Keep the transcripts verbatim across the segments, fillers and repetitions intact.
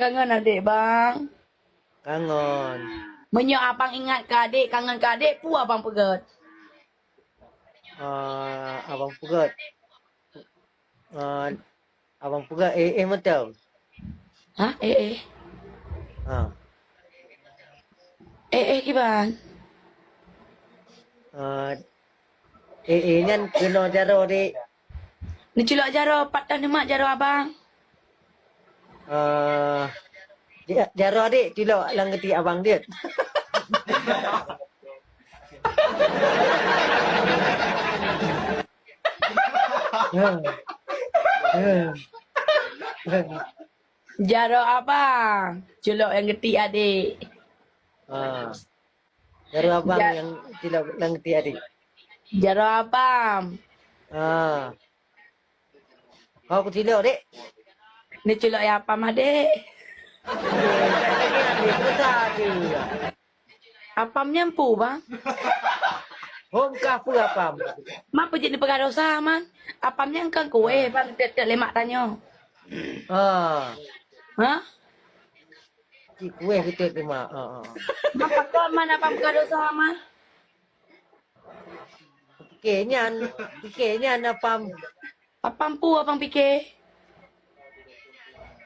Kangen adék, Bang. Kangen. Meunyoe abang ingat keu adék, kangen keu adék, peue abang peugét? Ah, abang peugét. Ah, abang peugét, eh, eh, mantap. Hah? Eh, eh. Ah. Eh, eh, kiban? Ah, eh, eh, nyan keunoe jaroe, Dek. Neuculok jaroe, pat tan neumat jaroe abang? Ah, ja-, jaroe, Dek, culok lam geuti abang, Dek. Jaroe abang, culok nyang geuti adék. Ah. Jaroe abang Ja- nyang culok nyang geuti adék. Jaroe abang. Ah. Ho kuculok, Dek? Neuculok nyang apam adék. Apam nyan peue, Bang? Hom kah peue apam? Ma peue jeuet neupeugah dosa, man? Apam nyan kan kueh, Bang, tiep-tiep lé mak tanyoe. Ah. Hah? Cit kueh geutot teuma. Ah, ah. Ma pakon, man, apam peugah dosa, man? Pike nyan, pike nyan apam. Apam peue abang pike?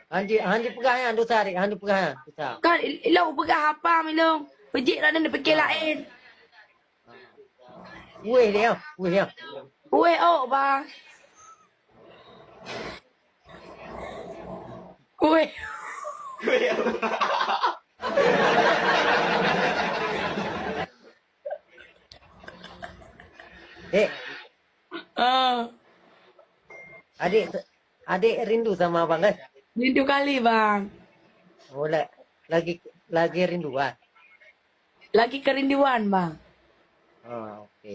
Hanji, hanji peugah nyan dosa, Dek. Hanji peugah nyan dosa. Kan il-, ilong peugah apam ilong. Peujeuet droeneuh neupike laén. Wéh dia, wéh dia. Wéh, oh, bang. Wéh. Dek. Ah. Adik, adik rindu sama abang, kan? Rindu kali, bang. Oh, la-, lagi, lagi rinduan. Lagi kerinduan, bang. Ah, oke.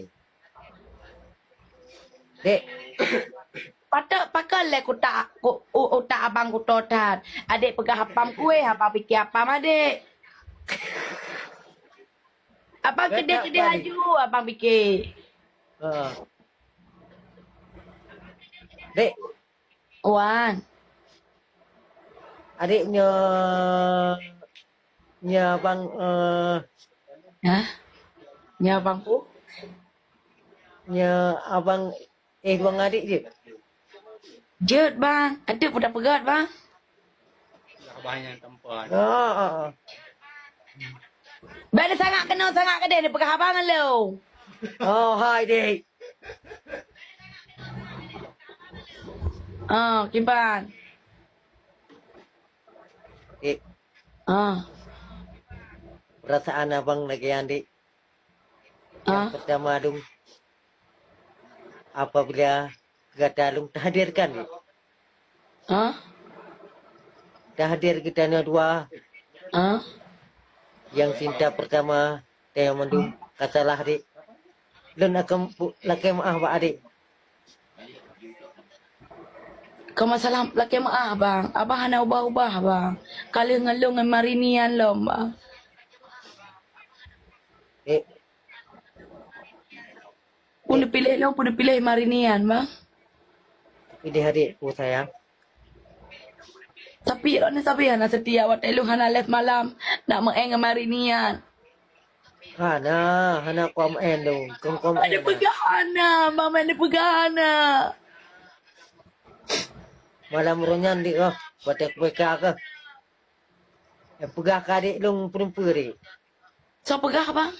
Dek. Patut pakon lé kutak, ku-, u-, utak abang kuto that. Adik peugah apam kueh, abang pike apam adik. Abang keudeh-keudeh laju, abang pike. Ha. Dek. Wan. Adik nyoe, nyoe abang, eh, Hah? Nyoe abang pu? Nyoe abang, eh, dua adik je. Jeuet, bang. Adik pun dah peugah, bang. Abang nyang tampan. Oh, oh, oh. Bèk neusangat keunoe, sangat keudeh, neupeugah abang ngon lôn. Oh, hai, dek. Oh, kiban. Dek. Ah. Perasaan abang lagèe nyan, dek. Nyang Ah. pertama dong, apabila gata lôn tahadirkan, dek. Ah. Tahadir geutanyoe dua. Ah. Nyang cinta pertama, tanyoe mandum ka salah, dek. Lôn akan pu-, lakèe meu'ah bak adik. Kon masalah lakèe meu'ah, bang. Abang hana ubah-ubah, bang. Ka lheueh ngon lôn ngon Marini nyan lom, bang. Eh. Pun neupiléh lôn, pun neupiléh Marini nyan, bang. Piléh adik ku, sayang. Tapi droeneuh sabe hana seutia, watèe lôn hana lheueh malam, nak meu'en ngon Marini nyan. Hana, hana kuam en dong. Kong kuam en. Ada peugah hana, mama ada peugah hana. Malam uroe nyan, dek, oh, watèe kupeugah keuh. Eh, peugah keu adik lôn peureumpue, dek. Soe peugah, bang?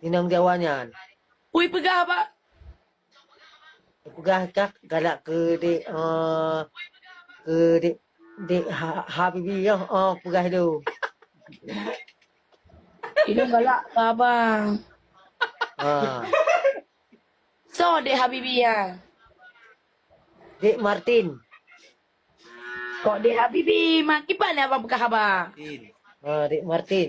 Inong Jawa nyan. Ui, peugah, bang. Peugah kah galak keu dek, eh, keu dek, dek Ha-, Habibi nyoe, oh, peugah lôn. Ilôn galak keu abang. Ha. Soe dek Habibi nyan? Dek Martin. Kok dek Habibi, ma kiban abang peugah abang? Martin. Ha, dek Martin.